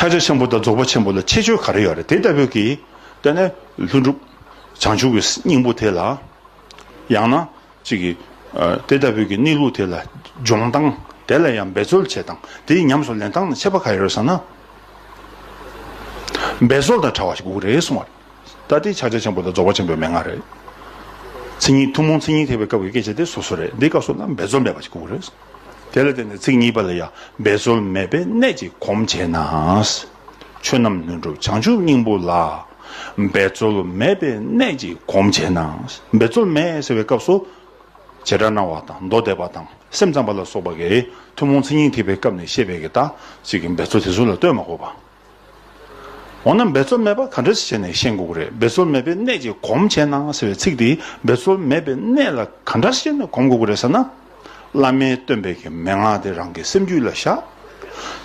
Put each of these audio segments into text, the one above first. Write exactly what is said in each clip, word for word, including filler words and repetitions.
ཕྱག་རྒྱ་ཆེན་པོ་དང་རྫོགས་པ་ཆེན་པོ་ལ་ཁྱད་ཆོས་ག་རེ་ཡོད་རེད། དེ་ལྟ་བུའི་གི་དེ་ནས་ལྷུན་གྲུབ་བྱང་ཆུབ་ཀྱི་སྙིང་པོ་དེ་ལ། ཡང་ན་ཅིག་གི་ཨ་དེ་ལྟ་བུའི་གི་གནས་ལུགས་དེ་ལ་སྦྱོང་སྟངས། དེ་ལ་ཡང་འབད་རྩོལ་བྱེད་སྟངས། དེའི་ཉམས་སུ་ལེན་སྟངས་ནི་ཁྱད་པར་ག་རེ་ཡོད་ཟེར་ན། འབད་རྩོལ་དང་བྲལ་བ་ཞིག་དགོས་ཀྱི་རེད་གསུངས་པ་རེད། ད་དེ་ཕྱག་རྒྱ་ཆེན་པོ་དང་རྫོགས་པ་ཆེན་པོའི་མན་ངག་རེད། མཚན་ཉིད་ཐུན་མོང་མཚན་ཉིད་ཐེག་པའི་སྐབས་ཀྱི་སྐད་ཆ་དེ་སོ་སོ་རེད། འདིའི་སྐབས་སུ་ལ་འབད་རྩོལ་མེད་པ་ཞིག་དགོས་ཀྱི་རེད། དེ་ལ་བརྟེན་ནས་ཚིག་གཉིས་པ་ལ་ཡང་འབད་རྩོལ་མེད་པའི་གནད་ཀྱིས་གོམས་བྱས་ན། ཆོས་རྣམས་ལྷུན་གྲུབ་བྱང་ཆུབ་སྙིང་པོ་ལ། འབད་རྩོལ་མེད་པའི་གནད་ཀྱིས་གོམས་བྱས་ན། འབད་རྩོལ་མེད་ཟེར་བའི་སྐབས་སུ། བྱེ་བྲག་སྨྲ་བ་དང་མདོ་སྡེ་པ་དང་སེམས་ཙམ་པ་ལ་སོགས་པ་གིས་ཐུན་མོང་མཚན་ཉིད་ཐེག་པའི་སྐབས་ནས་བཤད་པའི་གི་ད་ཅིག་གི་འབད་རྩོལ་དེ་ཚོ་ལ་ལྟོས་མ་དགོས་པ། འོ་ན་འབད་རྩོལ་མེད་པ་ག་འདྲ་ཞིག་བྱས་ནས་ཤེས་དགོས་ཀྱི་རེད། འབད་རྩོལ་མེད་པའི་གནད་ཀྱིས་གོམས་བྱས་ན་ཟེར་བའི་ཚིག་དེ། འབད་རྩོལ་མེད་པའི་གནད་ལ་ག་འདྲ་ཞིག་བྱས་ནས་གོམས་དགོས་ཀྱི་རེད་ཟེར་ན། བླ་མས་སྟོན་པའི་གི་མན་ངག་དེ་རང་གི་སེམས་རྒྱུད་ལ་བཞག།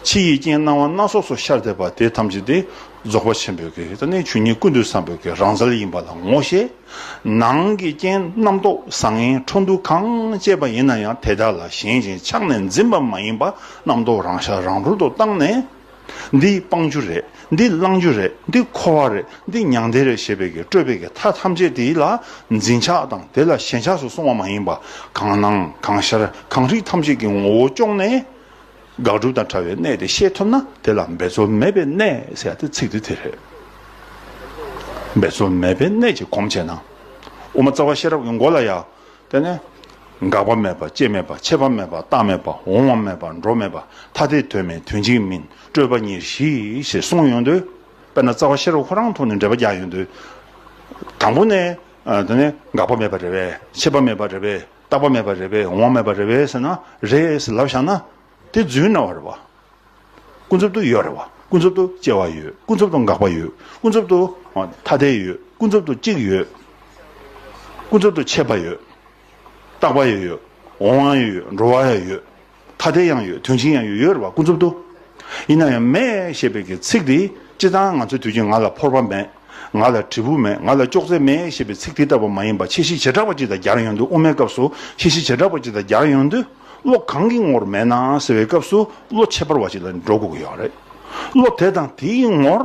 ཕྱི་ཡི་རྐྱེན་སྣང་བ་སྣ་ཚོགས་སུ་ཤར་བསྡད་པ་དེ་ཐམས་ཅད་དེ་རྫོགས་པ་ཆེན་པོའི་གི་ད་ནི་ཆོས་ཉིད་ཀུན་ཏུ་བཟང་པོའི་གི་རང་རྩལ་ཡིན་པ་ལ་ངོ་ཤེས། ནང་གི་རྐྱེན་རྣམ་རྟོག་བཟང་ངན་འཕྲོ་འདུ་གང་སྐྱེས་པ་ཡིན་ན་ཡང་དེ་དག་ལ་ཞེན་ཅིང་ཆགས་ནས་འཛིན་པ་མ་ཡིན་པ་རྣམ་རྟོག་རང་ཤར་རང་གྲོལ་དུ་བཏང་ནས། འདི་སྤང་རྒྱུ་རེད། འདི་བླང་རྒྱུ་རེད། འདི་འཁོར་བ་རེད། འདི་མྱང་འདས་རེད་ཞེས་པའི་གི་སྤྲོས་པའི་གི་མཐའ་ཐམས་ཅད་དེ་ལ་འཛིན་ཆགས་དང་དེ་ལ་ཞེན་ཆགས་སུ་སོང་བ་མ་ཡིན་པ། གང་སྣང་གང་ཤར་གང་རིག་ཐམས་ཅད་ཀྱི་ངོ་བོ་སྐྱོང་ནས། དགག་སྒྲུབ་དང་བྲལ་བའི་གནད་དེ་ཤེས་ཐུབ་ན་དེ་ལ་འབད་རྩོལ་མེད་པའི་གནད་ཟེར་ཡ་དེ་ཚིག་དེ་དེ་རེད། འབད་རྩོལ་མེད་པའི་གནད་ཀྱིས་གོམས་བྱས་ན། དབུ་མ་རྩ་བ་ཤེས་རབ་ཀྱི་མགོ་ལ་ཡ། དེ་ནས། འགག་པ་མེད་པ་སྐྱེ་མེད་པ་ཆད་པ་མེད་པ་རྟག་མེད་པ་འོང་བ་མེད་པ་འགྲོ་མེད་པ་ཐ་དད་དོན་མེད་དོན་གཅིག་མིན་སྤྲོས་པ་ཉེར་ཞི་ཞེས་གསུངས་ཡོང་དུས། དཔེར་ན་རྩ་བ་ཤེས་རབ་ཁོ་རང་ཐོག་ནས་འགྲེལ་པ་རྒྱག་ཡོང་དུས། དང་པོ་ནས། ཨ། དེ་ནས་འགག་པ་མེད་པ་རེད་པས། ཆད་པ་མེད་པ་རེད་པས། རྟག་པ་མེད་པ་རེད་པས། འོང་བ་མེད་པ་རེད་པས་ཟེར་ན་རེད་ཟེར་ལབ་བཞག་ན། དེ་རྫུན་སྨྲ་བ་རེད་པ། ཀུན་རྫོབ་ཏུ་ཡོད་རེད་པ། ཀུན་རྫོབ་ཏུ་སྐྱེ་བ་ཡོད། ཀུན་རྫོབ་ཏུ་འགག་པ་ཡོད། ཀུན་རྫོབ་ཏུ་ཐ་དད་ཡོད། ཀུན་རྫོབ་ཏུ་གཅིག་ཡོད། ཀུན་རྫོབ་ཏུ་ཆད་པ་ཡོད། རྟག་པ་ཡང་ཡོད། འོང་བ་ཡང་ཡོད། འགྲོ་བ་ཡང་ཡོད། ཐ་དད་ཡང་ཡོད། དོན་གཅིག་ཡང་ཡོད། ཡོད་རེད་པ། ཀུན་རྫོབ་ཏུ། ཡིན་ན་ཡང་མེད་ཞེས་པའི་གི་ཚིག་འདི་སྤྱིར་བཏང་ང་ཚོའི་དུས་ཀྱི་ང་ལ་ཕོར་པ་མེད། ང་ལ་དྲིལ་བུ་མེད། ང་ལ་ཅོག་ཙེ་མེད་ཞེས་པའི་ཚིག་དེ་ལྟ་བུ་མ་ཡིན་པ་ཁྱད་གཞི་བྱེ་བྲག་པ་ཅིག་དང་སྦྱར་ཡོང་དུས། དབུ་མའི་སྐབས་སུ་ཁྱད་གཞི་བྱེ་བྲག་པ་ཅིག་དང་སྦྱར་ཡོང་དུས། བློ་གང་གི་ངོར་མེད་ན་ཟེར་བའི་སྐབས་སུ་བློ་ཁྱད་པར་བ་ཅིག་ལ་འགྲོ་དགོས་ཀྱི་ཡོད་རེད། བློ་དེ་དང་དེའི་ངོར་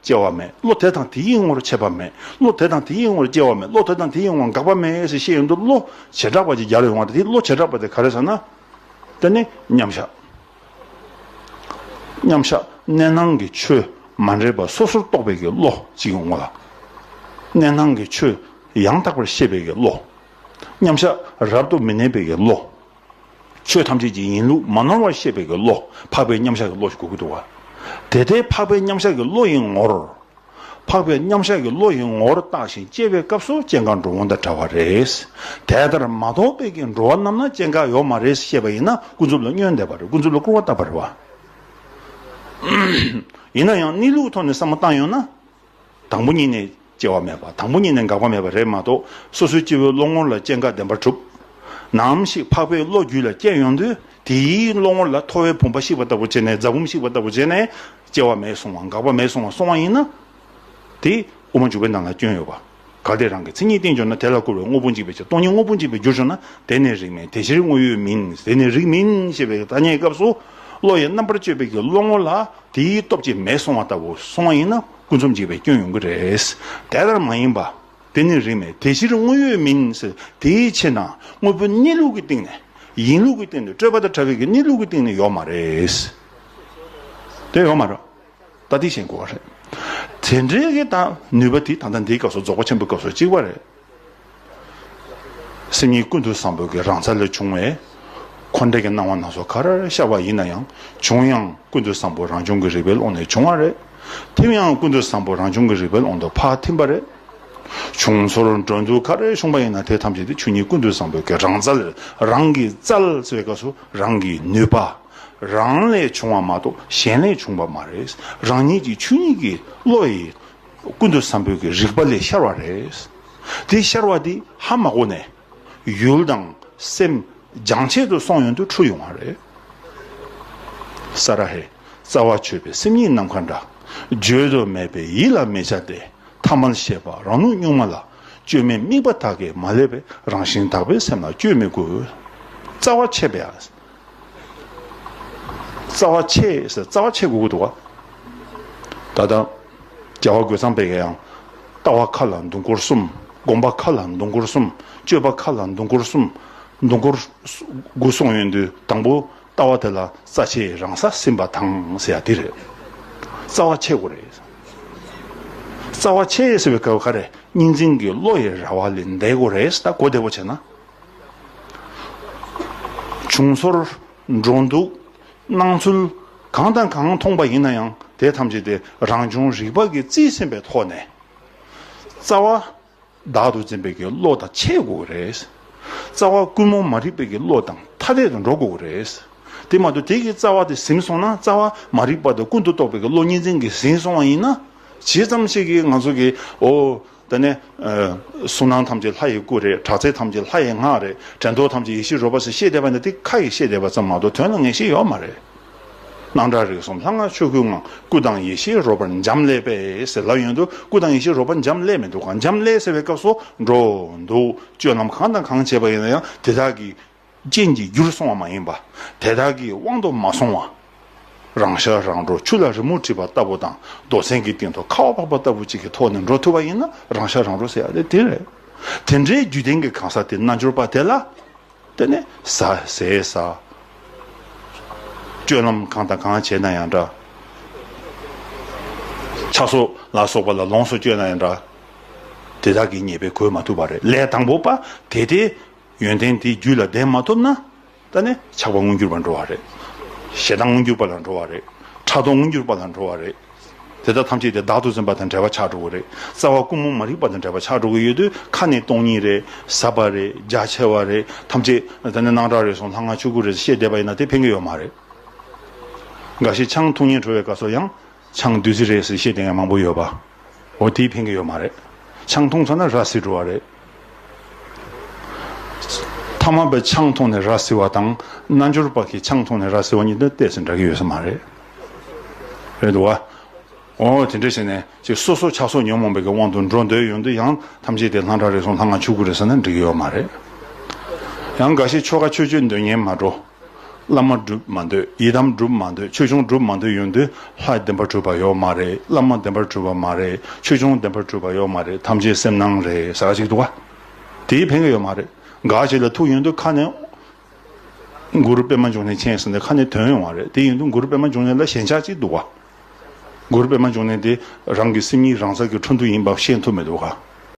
སྐྱེ་བ་མེད། བློ་དེ་དང་དེའི་ངོར་ཆད་པ་མེད། བློ་དེ་དང་དེའི་ངོར་སྐྱེ་བ་མེད། བློ་དེ་དང་དེའི་ངོར་འགག་པ་མེད་ཟེར་བཤད་ཡོང་དུས། བློ་བྱེ་བྲག་པ་ཅིག་སྦྱར་ཡོང་བ་རེད། དེ་བློ་བྱེ་བྲག་པ་དེ་ག་རེ་ཟེར་ན། དེ་ནི་མཉམ་བཞག་མཉམ་བཞག་གནས་སྣང་གི་ཆོས་མ་འདྲེས་པ་སོ་སོར་རྟོག་པའི་གི་བློ་གཅིག་ཡོང་བ་ལ། གནས་སྣང་གི་ཆོས་ཡང་དག་པར་ཤེས་པའི་གི་བློ། མཉམ་བཞག་རབ་ཏུ་མི་གནས་པའི་གི་བློ། ཆོས་ཐམས་ཅད་ཀྱི་ཡིན་ལུགས་མ་ནོར་བར་ཤེས་པའི་གི་བློ། འཕགས་པའི་མཉམ་བཞག་གི་བློ་ཞིག་དགོས་ཀྱི་འདུག་བ། དེ་ལྟའི་འཕགས་པའི་མཉམ་བཞག་གི་བློ་ཡི་ངོར། འཕགས་པའི་མཉམ་བཞག་གི་བློ་ཡི་ངོར་བརྟགས་ཤིང་དཔྱད་པའི་སྐབས་སུ་སྐྱེ་འགག་འགྲོ་འོང་དང་བྲལ་བ་རེད། དེ་ལྟར་མ་རྟོགས་པའི་གི་འགྲོ་བ་རྣམས་ན་སྐྱེ་འགག་ཡོད་མ་རེད་ཞེས་བཤད་པ་ཡིན་ན་ཀུན་རྫོབ་ལ་བསྙོན་འདེབས་པ་རེད། ཀུན་རྫོབ་ལ་སྐུར་བ་བཏབ་པ་རེད་བ། ཡིན་ན་ཡང་གནས་ལུགས་ཐོག་ནས་བསམ་བློ་བཏང་ཡོང་ན། དང་པོ་ཉིད་ནས་སྐྱེ་བ་མེད་པ། དང་པོ་ཉིད་ནས་འགག་པ་མེད་པ་རེད་མ་གཏོགས། སོ་སོའི་སྐྱེ་བོའི་བློ་ངོར་ལ་སྐྱེ་འགག་བདེན་པར་གྲུབ། ནམ་ཞིག་འཕགས་པའི་བློ་རྒྱུད་ལ་སྐྱེ་ཡོང་དུས། དེའི་བློ་ངོར་ལ་ཐོ་བའི་བུམ་པ་བཤིག་པ་ལྟ་བུ་བྱས་ནས། རྫ་བུམ་བཤིག་པ་ལྟ་བུ་བྱས་ནས། སྐྱེ་བ་མེད་སོང་བ། འགག་པ་མེད་སོང་བ་སོང་བ་ཡིན་ན། དེ་དབུ་མ་འཇུག་པའི་ནང་ལ་སྐྱོན་ཡོད་པ། གལ་ཏེ་རང་གི་མཚན་ཉིད་བསྟན་གྱུར་ན། དེ་ལ་སྐུར་བས་དངོས་པོ་འཇིག་པའི་ཕྱིར། སྟོང་ཉིད་དངོས་པོ་འཇིག་པའི་རྒྱུར་གྱུར་ན། དེ་ནི་རིགས་མེད། དེ་ཕྱིར་དངོས་ཡོད་མིན། དེ་ནི་རིགས་མིན་ཞེས་པའི་ཐ་སྙད་སྐབས་སུ། བློ་ཡི་རྣམ་པར་དཔྱོད་པའི་གི་བློ་ངོ་ལ་དེའི་སྟོབས་ཀྱིས་མེད་སོང་བ་ལྟ་བུ་སོང་བ་ཡིན་ན། ཀུན་རྫོབ་འཇིག་པའི་སྐྱོན་ཡོང་གི་རེད། དེ་ལྟར་མ་ཡིན་པ། དེ་ནི་རིགས་མེད། དེ་ཕྱིར་དངོས་ཡོད་མིན་ཟེར། དེའི་ཕྱིར་ན་དངོས་པོའི་གནས་ལུགས་ཀྱི་སྟེང་ནས། ཡིན་ལུགས་ཀྱི་སྟེང་ནས། སྤྲོས་པ་དང་བྲལ་བའི་གི་གནས་ལུགས་ཀྱི་སྟེང་ནས་ཡོད་མ་རེད། དེ་ཡོད་མ་རེད། ད་དེ་ཤེས་དགོས་པ་རེད། དེ་འདྲའི་གི་ད་ནུས་པ་དེ་ད་ལྟ་འདིའི་སྐབས་སུ་རྫོགས་པ་ཆེན་པོའི་སྐབས་སུ་གཅིག་པ་རེད། སེམས་ཉིད་ཀུན་ཏུ་བཟང་པོའི་གི་རང་རྩལ་ལས་བྱུང་བའི་འཁོར་འདས་ཀྱི་སྣང་བ་སྣ་ཚོགས་ག་རེ་ཤར་བ་ཡིན་ན་ཡང་། བྱུང་ཡང་ཀུན་ཏུ་བཟང་པོ་རང་བྱུང་གི་རིག་པའི་ཀློང་ནས་བྱུང་བ་རེད། ཐིམ་ཡང་ཀུན་ཏུ་བཟང་པོ་རང་བྱུང་གི་རིག་པའི་ཀློང་དུ་ཕར་ཐིམ་པ་རེད། བྱུང་ཚོར་འགྲོ་འདུག་ག་རེ་བྱུང་བ་ཡིན་ན། དེ་ཐམས་ཅད་དེ་ཆོས་ཉིད་ཀུན་ཏུ་བཟང་པོའི་གི་རང་རྩལ། རང་གི་རྩལ་ཟེར་བའི་སྐབས་སུ་རང་གི་ནུས་པ། རང་ལས་བྱུང་བ་མ་གཏོགས་གཞན་ལས་བྱུང་བ་མ་རེད། རང་ཉིད་ཀྱི་ཆོས་ཉིད་ཀྱི་བློ་ཡི་ཀུན་ཏུ་བཟང་པོའི་གི་རིག་པ་ལས་ཤར་བ་རེད། དེ་ཤར་བ་དེ་ཧ་མ་གོ་ནས་ཡུལ་དང་སེམས་སྦྱང་བྱེད་དུ་སོང་ཡོང་དུས་འཁྲུལ་ཡོང་བ་རེད། ས་ར་ཧེ། རྩ་བ་ཆོད་པའི་སེམས་ཉིད་ནམ་མཁའ་འདྲ། བརྗོད་དུ་མེད་པའི་ཡིད་ལ་མི་བྱ་སྟེ། ཐ་མལ་ཤེས་པ་རང་ལུགས་གཉུག་མ་ལ། བཅོས་མའི་དམིགས་པ་དག་གིས་མ་བསླད་པའི། རང་བཞིན་དག་པའི་སེམས་ལ་བཅོས་མི་དགོས། རྩ་བ་ཆད་པའི། རྩ་བ་ཆད་ཟེར། རྩ་བ་ཆད་དགོས་ཀྱི་འདུག་ག་ད་ལྟ་རྒྱལ་བ་རྒོད་ཚང་པའི་གི་ཡང་ལྟ་བ་མཁའ་ལ་མདུང་སྐོར་གསུམ། སྒོམ་པ་མཁའ་ལ་མདུང་སྐོར་གསུམ། སྤྱོད་པ་མཁའ་ལ་མདུང་སྐོར་གསུམ། མདུང་སྐོར་དགུ་གསུངས་ཡོང་དུས་དང་པོ་ལྟ་བ་དེ་ལ་རྩ་ཆེ་རང་ས་ཟིན་པ་དང་ཟེར་ཡ་དེ་རེད། རྩ་བ་ཆད་དགོས་རེད། རྩ་བ་ཆད་ཟེར་བའི་སྐབས་ག་རེ། གཉིས་འཛིན་གྱི་བློ་ཡི་ར་བ་ལས་འདས་དགོས་རེད། ད་གོ་བདེ་པོ་བྱས་ན། བྱུང་ཚོར། འགྲོ་འདུག། སྣང་ཚུལ། གང་དང་གང་མཐོང་པ་ཡིན་ན་ཡང་དེ་ཐམས་ཅད་དེ་རང་བྱུང་རིག་པ་གིས་རྩིས་ཟིན་པའི་ཐོག་ནས། རྩ་བ་བདག་ཏུ་འཛིན་པའི་གི་བློ་དང་ཆད་དགོས་རེད། རྩ་བ་ཀུན་རྨོངས་མ་རིག་པའི་གི་བློ་དང་ཐ་དད་དུ་འགྲོ་དགོས་རེད། དེ་མ་གཏོགས་དེ་གི་རྩ་བ་དེ་ཟིན་སོང་ན། རྩ་བ་མ་རིག་པ་དང་ཀུན་ཏུ་རྟོག་པའི་གི་བློ་གཉིས་འཛིན་གྱིས་ཟིན་སོང་བ་ཡིན་ན། ཇི་ཙམ་ཞིག་གིས་ང་ཚོ་གི་ཨོ། དེ་ནས་ཨ་གཟུགས་སྣང་ཐམས་ཅད་ལྷ་ཡི་སྐུ་རེད། གྲགས་ཚད་ཐམས་ཅད་ལྷ་ཡི་ངག་རེད། དྲན་རྟོག་ཐམས་ཅད་ཡེ་ཤེས་རོལ་པ་ཟེར་བཤད་བསྡད་པ་ནི་དེ་ཁ་ཡིས་བཤད་བསྡད་པ་ཙམ་མ་གཏོགས་དོན་ལ་ངེས་ཤེས་ཡོད་མ་རེད། སྣང་གྲགས་རིག་གསུམ་ལྷ་སྔགས་ཆོས་སྐུའི་ངང་། སྐུ་དང་ཡེ་ཤེས་རོལ་པར་འབྱམས་ཀླས་པས་ཟེར་ལབ་ཡོང་དུས། སྐུ་དང་ཡེ་ཤེས་རོལ་པར་འབྱམས་ཀླས་མི་འདུག་ག། འབྱམས་ཀླས་ཟེར་བའི་སྐབས་སུ་འགྲོ་འདུག། སྤྱོད་ལམ་གང་དང་གང་བྱེད་པ་ཡིན་ན་ཡང་དེ་དག་གི་རྐྱེན་གྱིས་བསྒྱུར་སོང་བ་མ་ཡིན་པ། དེ་དག་གི་དབང་དུ་མ་སོང་བ། རང་ཤར་རང་གྲོལ། ཆུ་ལ་རི་མོ་བྲིས་པ་ལྟ་བུ་དང་། རྡོ་ཚན་གྱི་སྟེང་དུ་ཁ་བ་འཕགས་པ་ལྟ་བུ་ཅིག་གི་ཐོག་ནས་འགྲོ་ཐུབ་པ་ཡིན་ན་རང་ཤར་རང་གྲོལ་ཟེར་ཡ་དེ་དེ་རེད། དེ་འདྲའི་རྒྱུད་ལྡན་གྱི་གང་ཟག་དེ་རྣལ་འབྱོར་པ་དེ་ལ། དེ་ནས་ཟ་ཟས་ཟ། སྤྱོད་ལམ་གང་དང་གང་བྱས་ན་ཡང་འདྲ། ཆགས་སོགས་ལ་སོགས་པ་ལ་ལོངས་སུ་སྤྱོད་ན་ཡང་འདྲ། དེ་དག་གི་ཉེས་པས་གོས་མ་ཐུབ་པ་རེད། ལས་དང་པོ་པ་དེ་དེ་ཡོན་ཏན་དེ་རྒྱུད་ལ་ལྡན་མ་ཐུབ་ན། ད་ནི་ཆགས་པ་མངོན་གྱུར་པར་འགྲོ་བ་རེད། ཞེ་སྡང་མངོན་གྱུར་པ་ལ་འགྲོ་བ་རེད། ཕྲག་དོག་མངོན་གྱུར་པ་ལ་འགྲོ་བ་རེད། དེ་དག་ཐམས་ཅད་དེ་བདག་ཏུ་འཛིན་པ་དང་བྲལ་བ་ཆགས་འགྲོ་གི་རེད། རྩ་བ་ཀུན་རྨོངས་མ་རིག་པ་དང་བྲལ་བ་ཆགས་འགྲོ་གི་ཡོད་དུས། ཁ་ནས་སྟོང་ཉིད་རེད། ཟབ་པ་རེད། རྒྱ་ཆེ་བ་རེད། ཐམས་ཅད་དེ་ནི་སྣང་གྲགས་རེད་གསུངས། ལྷ་སྔགས་ཆོས་སྐུ་རེད་ཟེར་བཤད་བསྡད་པ་ཡིན་ན་དེ་ཕན་གྱི་ཡོད་མ་རེད། འགའ་ཞིག་ཆང་འཐུང་སྙིང་བྲོ་བའི་སྐབས་སུ་ཡང་ཆང་བདུད་རྩི་རེད་ཟེར་བཤད་བསྡད་མཁན་མང་པོ་ཡོད་པ། འོ་དེས་ཕན་གྱི་ཡོད་མ་རེད། ཆང་འཐུང་ཚར་ན་ར་བཟི་འགྲོ་བ་རེད། ཐ་མལ་པས་ཆང་འཐུང་ནས་ར་བཟི་བ་དང་། རྣལ་འབྱོར་པ་གིས་ཆང་འཐུང་ནས་ར་བཟི་བ་གཉིས་དེ་ཏོག་ཙམ་འདྲ་གི་ཡོད་ས་མ་རེད། རེད་འདུག་བ། འོ་དེ་འདྲ་བྱས་ནས་ཅིག་སོ་སོ་ཆགས་སོགས་ཉོན་མོངས་པའི་གི་དབང་དུ་འགྲོ་འདོད་ཡོང་དུས་ཡང་ཐམས་ཅད་དེ་ལྷ་འདྲ་རེ་ཟུང་ལྷ་ང་ཆོས་སྐུ་རེད་ཟེར་ན་འགྲིག་གི་ཡོད་མ་རེད། ཡང་འགའ་ཞིག་ཆོ་ག་ཆོས་སྤྱོད་འདོན་མཁན་མ་འགྲོ། བླ་མ་སྒྲུབ་མ་འདོད། ཡི་དམ་སྒྲུབ་མ་འདོད། ཆོས་སྐྱོང་སྒྲུབ་མ་འདོད་ཡོང་དུས་ལྷ་བདེན་པར་གྲུབ་པ་ཡོད་མ་རེད། བླ་མ་བདེན་པར་གྲུབ་པ་མ་རེད། ཆོས་སྐྱོང་བདེན་པར་གྲུབ་པ་ཡོད་མ་རེད། ཐམས་ཅད་སེམས་སྣང་རེད་ཟེར་བ་ཞིག་འདུག་བ། དེས་ཕན་གྱི་ཡོད་མ་རེད། འགའ་ཞིག་ལ་ཐུག་ཡོང་དུས་ཁ་ནས་གུ་རུ་པདྨ་འབྱུང་གནས་མཁྱེན་ཟེར་ནས་ཁ་ནས་ཐོན་ཡོང་བ་རེད། དེ་ཡིན་དུས་གུ་རུ་པདྨ་འབྱུང་གནས་ལ་ཞེན་ཆགས་ཅིག་འདུག་བ། གུ་རུ་པདྨ་འབྱུང་གནས་དེ་རང་གི་སེམས་ཉིད་རང་སར་གྱི་འཕྲོ་འདུ་ཡིན་པ་ཤེས་ཐུབ་མི་འདུག་ག།